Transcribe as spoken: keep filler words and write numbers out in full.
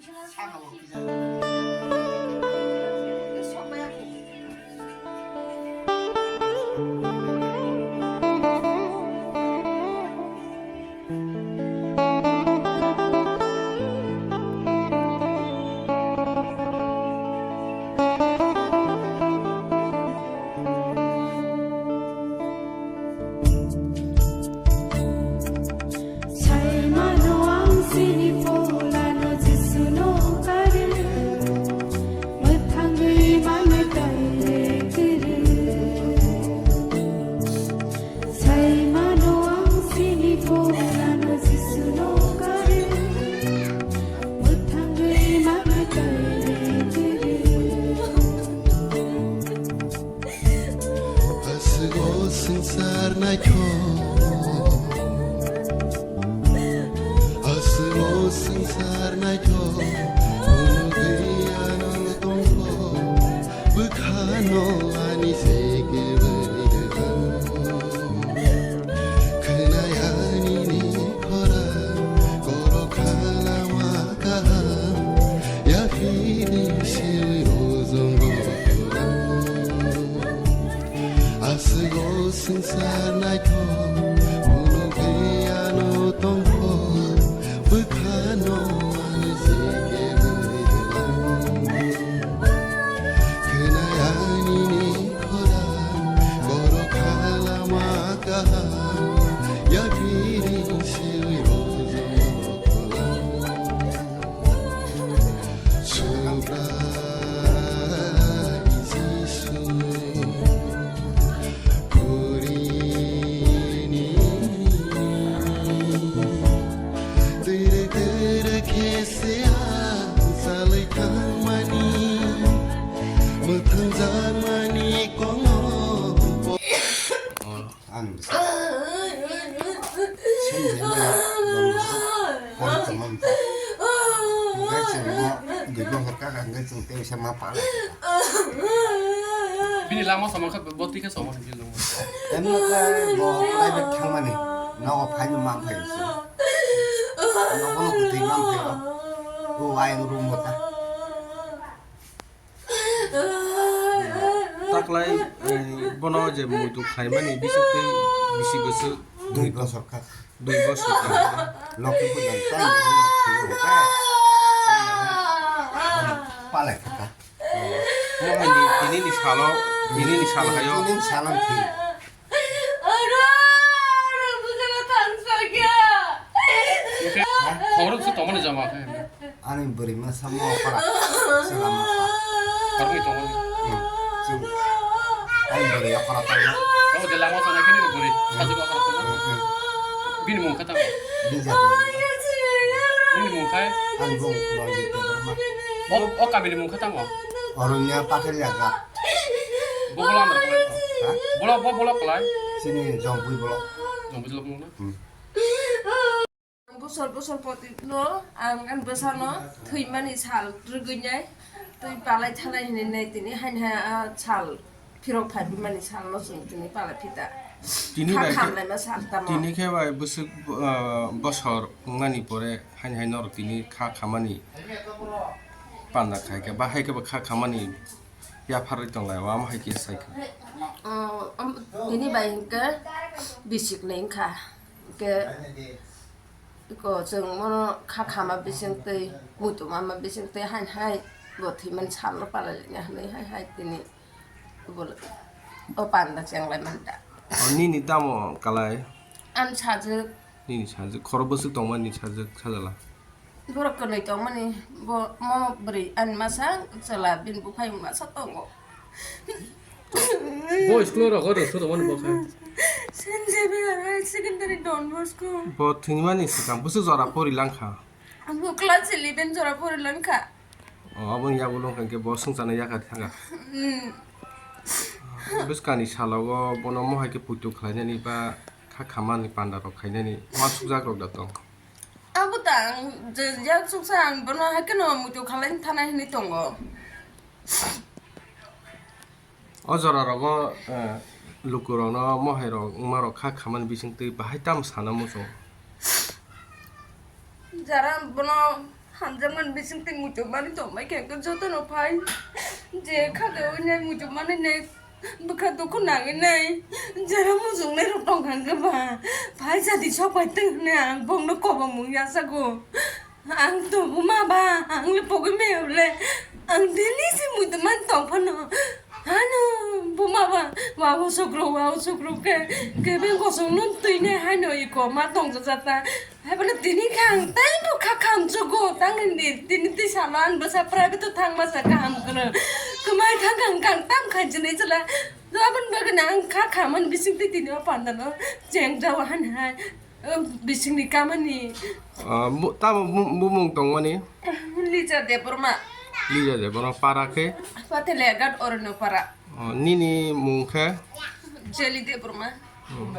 Saimano ang sini polano Jisuno kari, mwthangwi mangwi kaire kiri. Saimano ang sini polano Jisuno kari, mwthangwi mangwi kaire kiri. Aswk o swngchar naithok, aswk o swngchar naithok, phunugwi ano tongkho, bwkhano ani se keboi rwkha. Khwnaya nini khorang, koro khalama kaham, yaphini siwi rojong rok khorang. Aswk o swngchar naithok, phunugwi ano tongkho, bwkhano ani se keboi rwkha. Khwnaya nini khorang, koro khalama kaham, yaphini siwi rojong rok khorang. Subrai Jisu, purini twirwk twirwk khe se ang salwi thangmani, mwthangjakmani kongno. Ang bwsa. Sini bwsa. Pori tongma bwsa. Hingke chwng no dui bohor kaka hingke chwng tei bwsa ma pala. Bini lama sama kha bo twi khe sama sini lama. Emno khe bo private thangmani. Nogo phaino ma phai bwsa. Nogo no kwtwi ma phai o. O ayang room bo ta. Taklai, eh, bono je muitu khlaimani bisingtwi bisi bwswk dui bosor kha. Dui bosor kha. Lokhi puja tai ni thwiyo kha. Palai kha. Mo hai ni tini ni salo, tini ni sal hayo. Tini ni salo thwi. Oro, oro, bujana thansakya. Khobor se tongmani jama khe. Ani bwrwi ma samo para. Sela ma pa. Khoroknwi tongmani. Hmm. Chwng. Ani bwrwi okora tongma. Tamo de lama tongna khe ni bwrwi. Sajwk okora tongma. Hmm, hmm. Bini mung khe tamo. Bijak. Bini mung khai. Ani bung Ranjit Debbarma. O, o kamini mung khe tamo. Oronya Pathar Yaga. Bo bola amra klai. Ha? Bola, bo bola klai. Sini Jongpui bola. Jongpui bola mung na? Hmm. Bosor bosor poti no ang ani bwsano thwimani sal rwgwinai twi palai thalai hinwi nai tini haini ha a sal phirok phaibimani salno chwng tini palai phita. Tini kha bai khe, khamlaima sal tamo. Tini khe bai bwswk, ah, bosor wngmani pore haini hai norok tini kha khamani panda khai khe ba hai khe bo kha khamani yapharwi tonglai o, amo hai khe sai khe. Oh, um, tini bai hinkhe bisik ni wngkha. Hinkhe iko chwng mono kha khama bisingtwi, muitu mama bisingtwi hain hai bo thwimani salno palai laina hinwi hai hai tini bo o panda chenglai manta. O nini tamo kalai? Ani sajwk. Nini sajwk, khoro bwswk tongmani sajwk sajala? Borok kwnwi tongmani, bo mo bwrwi ani masa chwla bini buphai masa tongo. Bo school o rogo rwswk tongmani bo khe. Saint Xavier Higher Secondary Don Bosco. Bo thwimani swkang bwswk jora pori langkha? Bo class eleven jora pori langkha. O, aboni yagulo hwnkhe bo swngcharno yakar thangkha. Hmm. Bwskangni salogo bono mohai khe puitu khlainani ba kha khamani panda rok khainani uansukjak rok da tong. Abo tang, je, yaksuksa ang bono haikhe no muitu khalai thana hinwi tongo. O jora rogo, eh, lukurokno, mohairok, wngmarok kha khamani bisingtwi bahai tamo sana muchung? Jara bono Hamjakmani bising tei muchungmani tongbai khe jotono phai. Je kha khe wngnai muchungmani nai bwkha dukhu nangwi nai. Jera muchungnai rok tong kha khe ba. Phai jadi sok bai tong hwnwi ang bongno kobongmung yachago. Ang to buma ba, ang le pogwi maya le. Ang daily se muchungmani tong phano. Hano, buma ba, wa usuk ro, wa usuk ro khe, khe beng kosong nun twi ne hano iko ma tong jajata. Hai bole tini kha ang tai bo kha kham chugo, tang ni tini twi sama an bwsa private to thang masa kaham kwrwng. Kwmai thang kang kang tam khai jini chwla. Do abon bagwi na ang kha khaman bising twi tini o panda no cheng jawa han hai. Bisingni kamani. Ah, bu-, tamo bu-, bumung tongmani? Lija Debbarma. Lija Debbarma para khe? Patele gat Orono para. Oh, nini mung khe? Jeli Debbarma. Hmm.